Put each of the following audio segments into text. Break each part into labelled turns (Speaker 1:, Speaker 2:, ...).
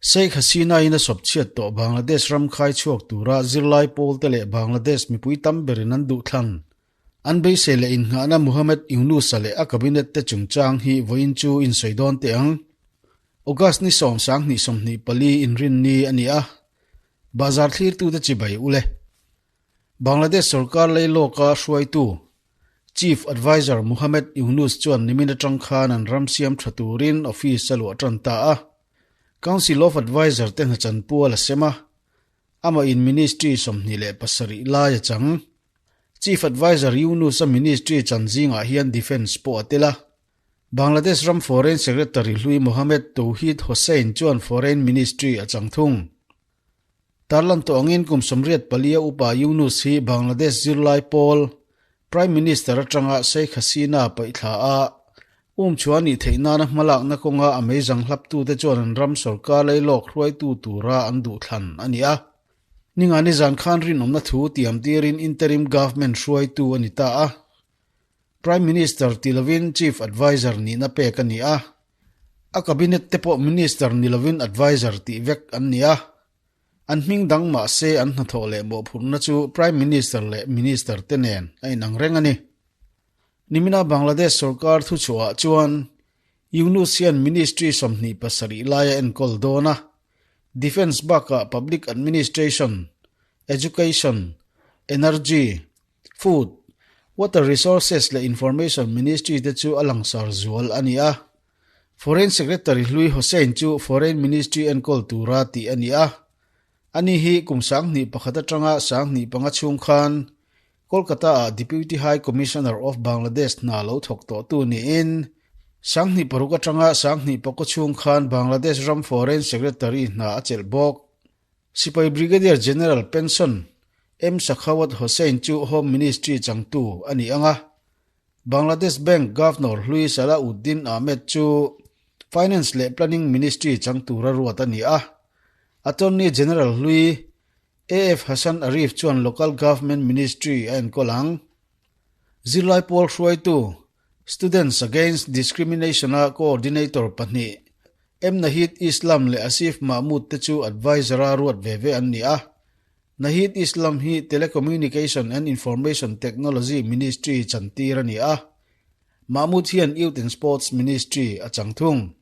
Speaker 1: Sheikh Hasina-in a sawp chhiat tawh Bangladesh ram khai chhuak tura zirlai pawlte leh Bangladesh mipui tam berin an duhthlan. An beisei leh innghahna Muhammad Yunus-a leh a cabinet te chungchang hi vawiin chu insawi dawn teh ang. August ni 10, 2024 inrinni a ni a, Bazar thlirtute chibai ule. Bangladesh sorkar leilawka hruaitu Chief Adviser Muhammad Yunus chuan nimin atang khan an ram siam tha turin office a luah tan ta a. Council of Adviser te hna chanpual a sem a, amah in ministry 27 lai a chang. Chief Adviser Yunus a ministry chan zingah hian Defence pawh a tel a. Bangladesh ram Foreign Secretary hlui Mohammed Touhid Hossain chuan Foreign Ministry a chang thung. Tarlan tawh angin kum 84 a upa Yunus hi Bangladesh zirlai pawl Prime Minister atanga Sheikh Hasina paihthla a um chuan nih theih nana hmalakna kawnga a meizang hlaptute chuan an ram sorkar leilawk hruaitu tura an duhthlan a ni a. Ningani zan khan rinawmna thu tiam tirin interim government hruaitu a ni ta a. Prime Minister ti lovin Chief Adviser nihna pek a ni a. A cabinet te pawh Minister ni lovin Adviser tih vek an ni a. An hming dang mah se an hnathawh leh mawhphurhna chu Prime Minister leh Minister te nen a inang reng a ni. Nimina Bangladesh sorkar thuchhuahah chuan Yunus hian Ministry 27 lai a enkawl dawn a, Defence bakah Public Administration, Education, Energy, Food, Water Resources leh Information Ministry te chu a langsar zual a ni a. Foreign Secretary hlui Hossain chu Foreign Ministry enkawl tura tih a ni a. Ani hi kum 2001 atanga 2005 chhung khan Kolkata-ah Deputy High Commissioner of Bangladesh hna lo thawk tawhtu niin 2006 atanga 2009 chhung khan Bangladesh ram Foreign Secretary hna a chelh bawk. Sipai Brigadier General Pension M Sakhawat Hossain chu Home Ministry changtu a ni ang a, Bangladesh Bank Governor hlui Salahuddin Ahmed chu Finance leh Planning Ministry chang tura ruat a ni a. Attorney General hlui AF Hasan Arif chuan Local Government Ministry a enkawl ang. Zirlai pawl hruaitu Students Against Discrimination-a coordinator pahnih, M Nahid Islam leh Asif Mahmood te chu advisor-a ruat ve ve an ni a. Nahid Islam hi Telecommunication and Information Technology Ministry chantir a ni a, Mahmood hian Youth and Sports Ministry a chang thung.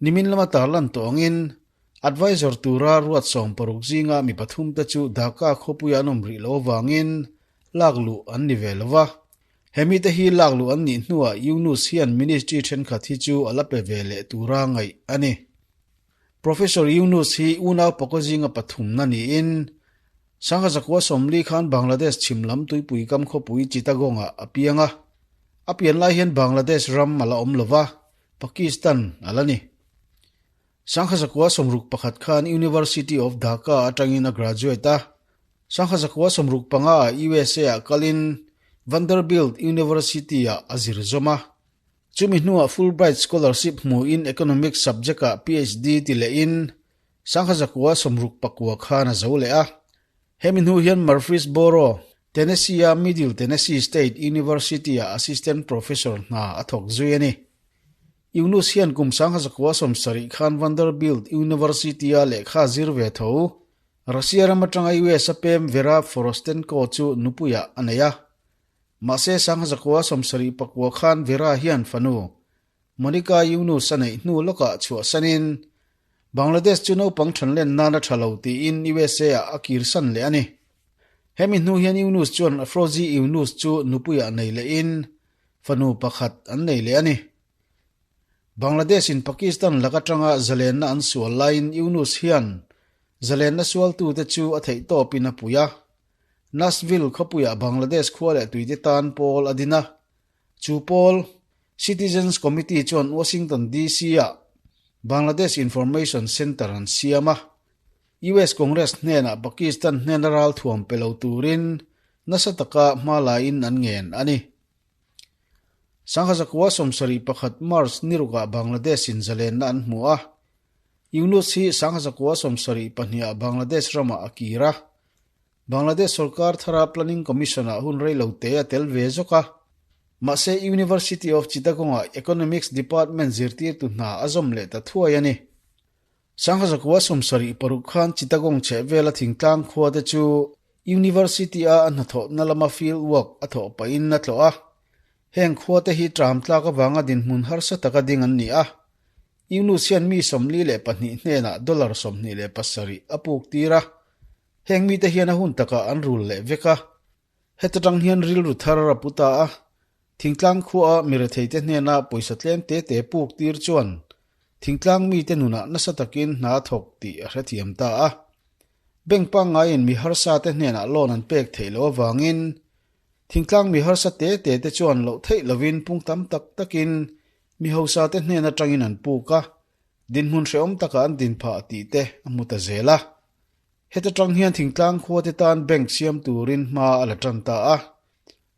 Speaker 1: Nimin lama tarlan tawh angin, advisor tura ruat 16 zinga mi pathum te chu Dhaka khawpuia an awm rih loh avangin lak luh an ni ve lo va. Hemi te hi lak luh an nih hnuah Yunus hian ministry thenkhat hi chu a la pe ve leh tura ngaih a ni. Professor Yunus hi unau pakaw zinga pathumna niin 1940 khan Bangladesh chhim lam tuipui kam khawpui Chittagong-ah a piang a. A pian lai hian Bangladesh ram a la awm lova, Pakistan a la ni. 1961 khan University of Dhaka atangin a graduate a. 1965 ah USA ah kalin Vanderbilt University ah a zir zawm a. Chumi hnuah Fulbright Scholarship hmuin Economics subject ah PhD ti lehin 1969 khan a zo leh a. Hemi hnu hian Murfreesboro, Tennessee a Middle Tennessee State University ah Assistant Professor hna a thawk zui a ni. Yunus hian kum 1970 khan Vanderbilt University a lehkha zir ve tho. Russia ram atanga US a pem Vera Forostenko chu nupuiah a nei a. Mahse 1979 khan Vera hian fanu Monica Yunus a neih hnu lawkah chhuahsanin Bangladesh chu naupang thanlen nan a tha lo tiin USA ah a kirsan leh a ni. Hemi hnu hian Yunus chuan Afrozy Yunus chu nupuiah nei lehin fanu pakhat an nei leh a ni. Bangladesh in Pakistan lak atanga zalenna an sual laiin Yunus hian zalenna sualtute chu a theih tawpin a pui a. Nashville khawpuiah Bangladesh khua leh tuite tan pawl a din a. Chu pawl, Citizens Committee chuan Washington DC ah Bangladesh Information Center an siam a. US Congress hnenah Pakistan hnena ralthuam pe lo turin nasa taka hma laiin an ngen a ni. 1971 March ni rukah Bangladesh in zalenna an hmu a. Yunus hi 1972 ah Bangladesh ramah a kir a. Bangladesh sorkar thara Planning Commission ah hun rei lo te a tel ve zawk a. Mahse University of Chittagong ah Economics Department zirtirtu hna a zawm leh ta thuai a ni. Sangha zakua 76 khan Chittagong chhehvela thingtlang khua te chu University-a a hnathawhna lama field work a thawh pahin a tlawh a. Heng khua te hi tram tlak avanga dinhmun harsa taka ding an ni a. Yunus hian mi 42 hnenah dollar 27 a puk tir a. Heng mite hian a hun takah an rul leh vek a. Heta tang hian rilru thar a pu ta a. Thingtlang khuaa mi retheite hnena pawisa tlem te te puk tir chuan thingtlang mite nunah nasa takin hna a thawk tih a hrethiam ta a. Bank pangngaiin mi harsa te hnenah loan an pek theih loh avangin thingtlang mi harsa te te te chuan loh theih lovin pung tam tak takin mi hausa te hnen atangin an puk a, dinhmun hrehawm takah an din phah tih te a hmu ta zel a. Heta tang hian thingtlang khua te tan bank siam turin hma a la tan ta a.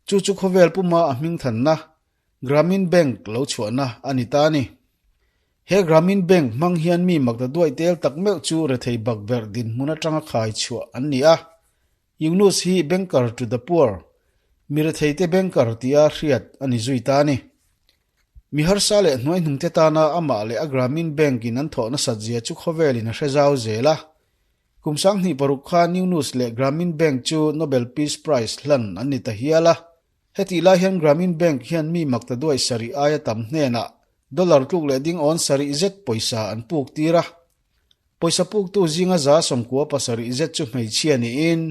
Speaker 1: Chu chu khawvel puma a hming thanna Grameen Bank lo chhuahna a ni ta a ni. He Grameen Bank hmang hian mi makta duai tel tak meuh chu rethei bakberh dinhmun atanga khai chhuah an ni a. Yunus hi Banker to the Poor, mi retheite banker tia hriat a ni zui ta a ni. Mi harsa leh hnuaihnungte tana amah leh a Grameen Bank in an thawh nasat zia chu khawvelin a hre zau zel a. Kum 2006 khan Yunus leh Grameen Bank chu Nobel Peace Prize hlan an ni ta hial a. Hetih lai hian Grameen Bank hian mi makta duai sarih aia tam hnenah dollar tluk leh ding awn sarih zet pawisa an puk tir a. Pawisa puktu zinga 97 zet chu hmeichhia niin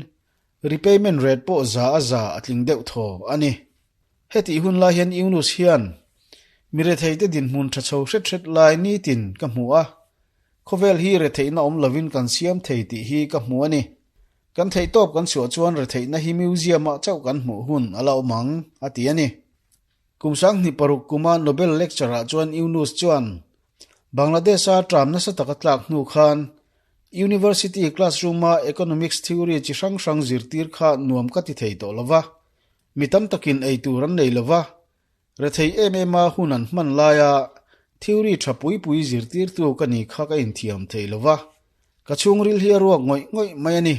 Speaker 1: repayment rate pawh za a za a tling deuh thaw a ni. Hetih hun lai hian Yunus hian mi retheite dinhmun tha chho hret hret lai nitin ka hmu a, khawvel hi retheihna awm lovin kan siam thei tih hi ka hmu a ni. Kan theihtawp kan chhuah chuan retheihna hi museum-ah chauh kan hmuh hun a la awm ang, a ti a ni. Kum 2006 kuma Nobel lecture-ah chuan Yunus chuan Bangladesh-a tram nasa taka tlak hnu khan University classroom-a economics theory chi hrang hrang zirtir kha nuam ka ti thei tawh lova, Mi tam takin ei tur an nei lova, rethei em em a hun an hman laia theory tha pui pui zirtirtu ka ni kha ka inthiam thei lova, ka chhungril hi a ruak ngawih ngawih mai a ni.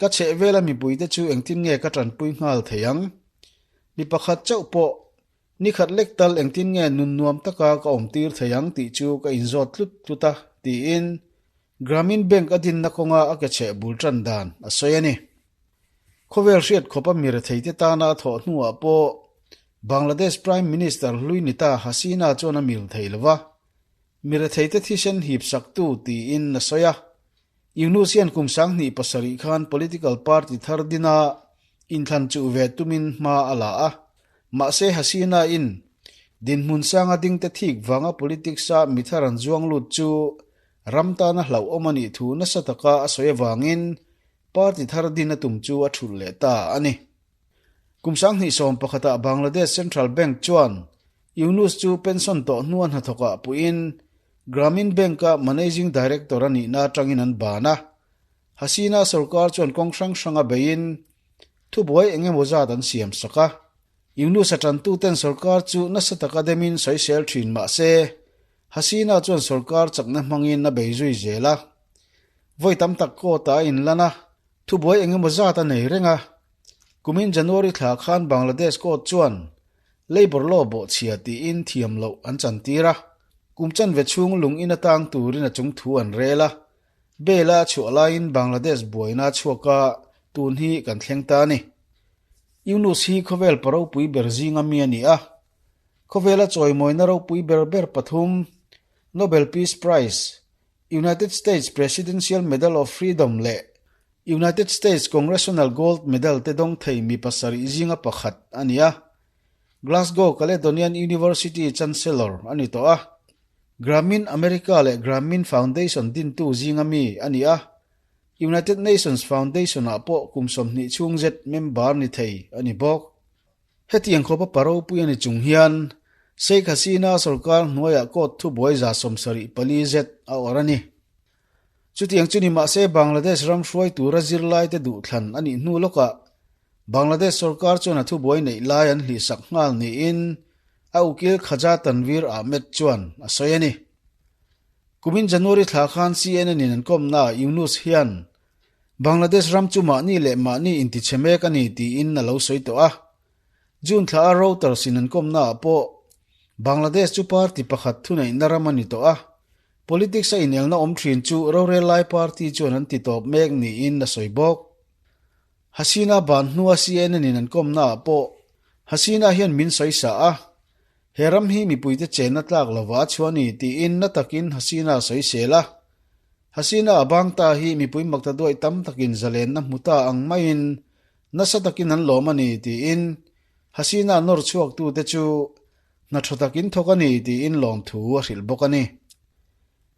Speaker 1: Ka chheh vela mipuite chu engtin nge ka tanpui nghal thei ang? Mi pakhat chauh pawh ni khat lek tal engtin nge nun nuam taka ka awm tir thei ang tih chu ka inzawt tlut tlut a, tiin Grameen Bank a dinna kawnga a ke chheh bul tan dan a sawi a ni. Khawvel hriat khawpa mi retheite tana a thawh hnuah pawh Bangladesh Prime Minister hlui nita Hasina chuan a mil thei lo va, mi retheite thisen hip saktu tiin a sawi a. Yunus hian kum 2007 khan political party thar dina inthlan chuh ve tumin hma a la a, mahse Hasina in dinhmun sanga dingte thik vanga politics-a mi thar an zuang lut chu ram tana hlauhawm a nih thu nasa taka a sawi avangin Party thar din a tum chu a thulh leh ta a ni. Kum 2011 ah Bangladesh Central Bank chuan Yunus chu pension tawh hnua hnathawkah puiin Grameen Bank-a Managing Director a nihna atangin an ban a. Hasina sorkar chuan kawng hrang hranga beiin thubuai eng emaw zat an siam sak a. Yunus a tantuten sorkar chu nasa taka demin sawisel thin mah se, Hasina chuan sorkar chakna hmangin a bei zui zel a. Vawi tam tak court ah a inlan a, thubuai eng emaw zat a nei reng a. Kumin January thla khan Bangladesh court chuan Labour law bawhchhia tiin thiam loh an chantir a. Kum chanve chhung lung in atang turin a chung thu an rel a. Bail a chhuah laiin Bangladesh buaina a chhuak a, tun hi kan thleng ta a ni. Yunus hi khawvel pa ropui ber zinga mi a ni a. Khawvela chawimawina ropui ber ber pathum, Nobel Peace Prize, United States Presidential Medal of Freedom leh United States Congressional Gold Medal te dawng thei mi pasarih zinga pakhat a ni a. Glasgow Caledonian University Chancellor a ni tawh a. Grameen America leh Grameen Foundation dintu zinga mi a ni a. United Nations Foundation-ah pawh kum 20 chhung zet member ni thei a ni bawk. Hetiang khawpa pa ropui a ni chung hian Sheikh Hasina sorkar hnuaiah court thubuai 74 zet a awrh a ni. Chutiang chu ni mahse Bangladesh ram hruai tura zirlaite duhthlan a nih hnu lawkah Bangladesh sorkar chuan a thubuai neih lai an hlihsak nghal niin a ukil Khaja Tanvir Ahmed chuan a sawi a ni. Kumin January thla khan CNN in an kawmnaah Yunus hian Bangladesh ram chu mahni leh mahni intichhe mek a ni tiin a lo sawi tawh a. June thla a Reuters in an kawmnaah pawh Bangladesh chu party pakhat thuneihna ram a ni tawh a. Politics a inelna awm thin chu rorel lai party chuan an ti tawp mek niin a sawi bawk. Hasina ban hnua CNN in an kawmna ah pawh Hasina hian min sawi sa a, he ram hi mipuite chenna tlak lova a chhuah a ni tiin na takin Hasina a sawisel a. Hasina a bang ta hi mipui makta duaih tam takin zalenna hmu ta ang maiin nasa takin an lawm a ni tiin Hasina nawr chhuaktute chu Hna tha takin thawk a ni tiin lawmthu a hrilh bawk a ni.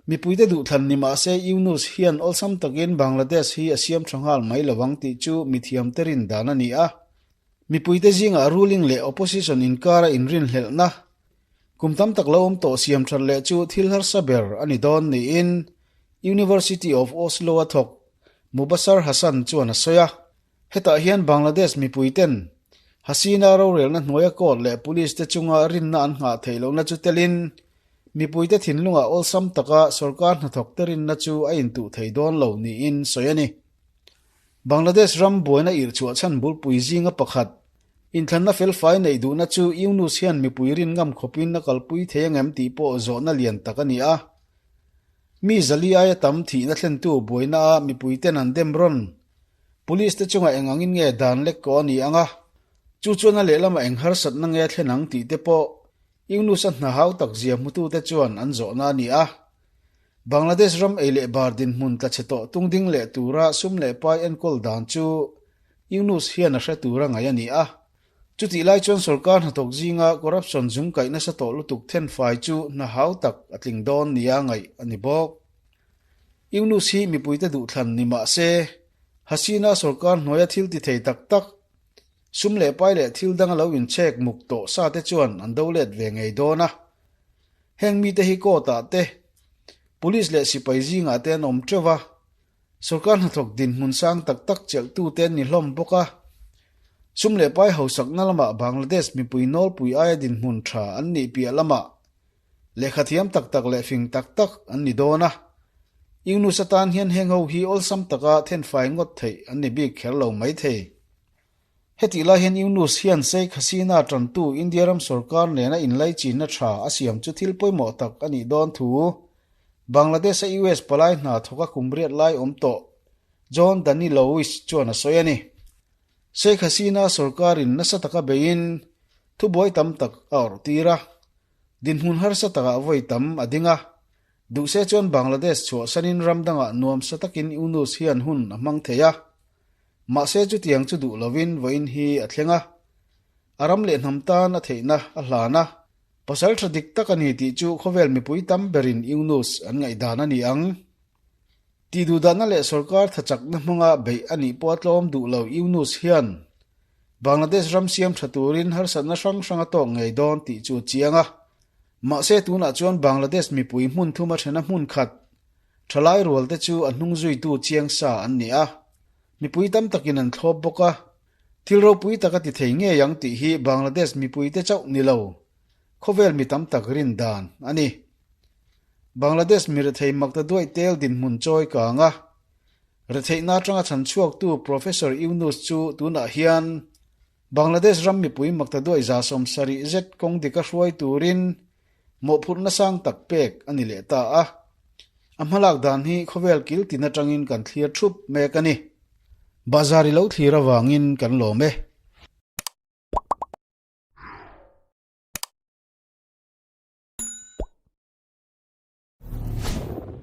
Speaker 1: Mipuite duhthlan ni mah se Yunus hian awlsam takin Bangladesh hi a siam tha nghal mai lo ang tih chu mithiamte rin dan a ni a. Mipuite zingah ruling leh opposition inkara inrinhlelhna kum tam tak lo awm tawh siam that leh chu thil harsa ber a ni dawn niin University of Oslo a thawk Mubasar Hasan chuan a sawi a. Hetah hian Bangladesh mipuiten Hasina rorelna hnuaia court leh police te chunga rinna an nghah theih lohna chu telin mipuite thinlungah awlsam taka sorkar hnathawkte rinna chu a intuh thei dawn lo niin sawi a ni. Bangladesh ram buaina irhchhuah chhan bulpui zinga pakhat, inthlanna felfai neih duhna chu Yunus hian mipui rin ngam khawpin a kalpui thei angem tih pawh zawhna lian tak a ni a. Mi zali aia tam thihna thlentu buaina a mipuiten an dem rawn Police te chungah eng angin nge dan lek kawh a ni ang a, chu chuan a lehlamah eng harsatna nge thlen ang tih te pawh Yunus a hna hau tak zia hmutute chuan an zawhna a ni a. Bangladesh ram ei leh bar dinhmun tla chhe tawh tung ding leh tura sum leh pai enkawl dan chu Yunus hian a hre tura ngaih a ni a. Chutih lai chuan sorkar hnathawk zinga corruption zung kaih nasa tawh lutuk thenfai chu hna hau tak a tling dawn nia ngaih a ni bawk. Yunus hi mipuite duhthlan ni mah se, Hasina sorkar hnuaia thil ti thei tak tak, sum leh pai leh thil danga lo inchhek muk tawh sa te chuan an do let ve ngei dawn a. Heng mite hi court ah te, police leh sipai zingah te an awm teuh va, sorkar hnathawk dinhmun sang tak tak chelhtute an ni hlawm bawk a. Sum leh pai hausakna lamah Bangladesh mipui nawlpui aia dinhmun tha an nih piah lamah Lehkha thiam tak tak leh fing tak tak an ni dawn a, Yunus atan hian heng ho hi awlsam taka thenfai ngawt theih an ni bik kher lo mai thei. Hetih lai hian Yunus hian Sheikh Hasina tantu India ram sorkar nena inlaichinna tha a siam chu thil pawimawh tak a nih dawn thu Bangladesh-a US palai hna thawka kum riat lai awm tawh John Danilowicz chuan a sawi a ni. Sheikh Hasina sorkarin nasa taka beiin thubuai tam tak a awrh tir a. Dinhmun harsa takah vawi tam a ding a, duhse chuan Bangladesh chhuahsanin ram dangah nuamsa takin Yunus hian hun a hmang thei a. Mahse chutiang chu duh lovin vawiin hi a thleng a. A ram leh hnam tan a theihna a hlan a, pasal tha dik tak a ni tih chu khawvel mipui tam berin Yunus an ngaihdan a ni ang. Tihduhdahna leh sorkar thachakna hmanga beih a nih pawh a tlawm duh lo Yunus hian Bangladesh ram siam tha turin harsatna hrang hrang a tawk ngei dawn tih chu a chiang a. Mahse tunah chuan Bangladesh mipui hmun thuma thena hmun khat thalai rual te chu a hnung zuitu chiang sa an ni a. Mipui tam takin an thlawp bawk a. Thil ropui tak a ti thei ngei ang tih hi Bangladesh mipuite chauh ni lo, khawvel mi tam tak rin dan a ni. Bangladesh mi rethei makta duaih tel dinhmun chawi kang a, retheihna atanga chhan chhuaktu Professor Yunus chu tunah hian Bangladesh ram mipui makta duaih 70 zet kawng dika hruai turin mawhphurhna sang tak pek a ni leh ta a. A hmalak dan hi khawvel kil tin atangin kan thlir thup mek a ni. Bazar i lo thlir avangin kan lawm e.